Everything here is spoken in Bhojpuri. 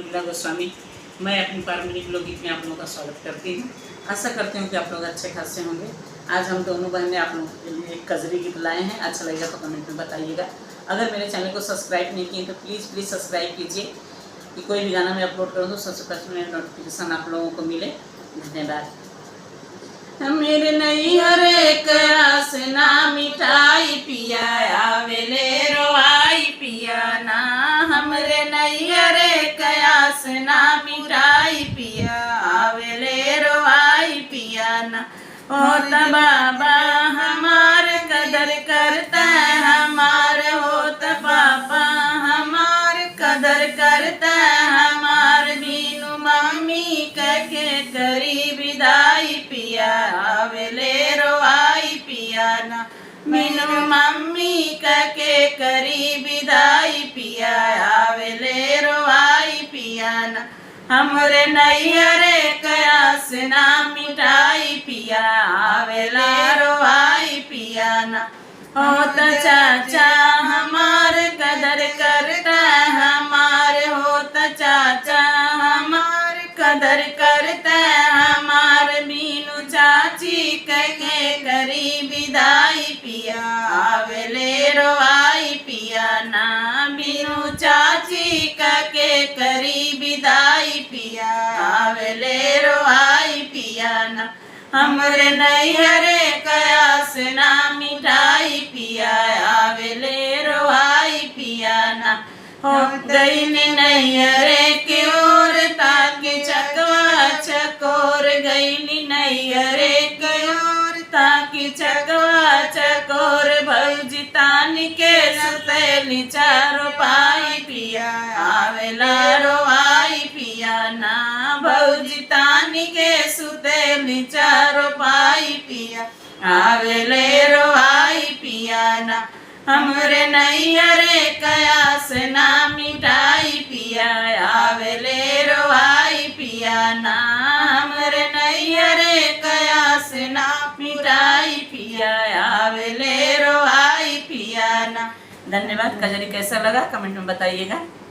उर्मिला गोस्वामी। मैं अपनी पारंपरिक लोकगीत में आप लोगों का स्वागत करती हूँ। आशा करती हूँ कि आप लोग अच्छे खासे होंगे। आज हम दोनों बहनें आप लोगों के लिए एक कजरी गीत लाए हैं। अच्छा लगेगा तो कमेंट में बताइएगा। अगर मेरे चैनल को सब्सक्राइब नहीं किए तो प्लीज़ प्लीज़ सब्सक्राइब कीजिए कि कोई भी गाना मैं अपलोड करूँ तो सबसे पहले मेरा नोटिफिकेशन आप लोगों को मिले। धन्यवाद। मेरे नैहर कयास ना मिठाई पिया आवेले रोआई पिया ना। हमरे नैहर कयास ना मिठाई पिया आवेले रोआई पिया ना। होत बाबा हमार कदर करता, हमार होत पापा हमार कदर करता, हमार बीनू मम्मी कह करी विदाई पिया आवेले रोआई पिया ना। मीनू मम्मी कह करी विदाई पिया आवेले रोआई पिया ना। हमरे नैहरे कयास ना मिठाई पिया आवेला रोआई पिया ना। होत चाचा हमार कदर करता, हमार होत चाचा हमार कदर करता, हमार बीनू चाची कह करी विदाई पिया आवेले रोआई पिया ना। बीनू चाची कह करी विदाई पिया आवेले रोआई पिया ना। हमरे नैहरे कयास ना मिठाई पिया आवेले रोआई पिया ना। हो गई नैहरे के ओर ताके चकवा चकोर, गई नैहरे के ओर ताके चकवा चकोर, भौजी तान के सुतैली चारो पाई पिया आवेला रोआई पिया ना। भौजी तान के सुतैली चारो पाई पिया आवेले रोआई पिया ना। हमरे नैहरे कयास ना मिठाई पिया आवेले रोआई पिया ना। हमरे नैहरे कयास ना मिठाई पिया आवेले रोआई पिया ना। धन्यवाद। कजरी कैसा लगा कमेंट में बताइएगा।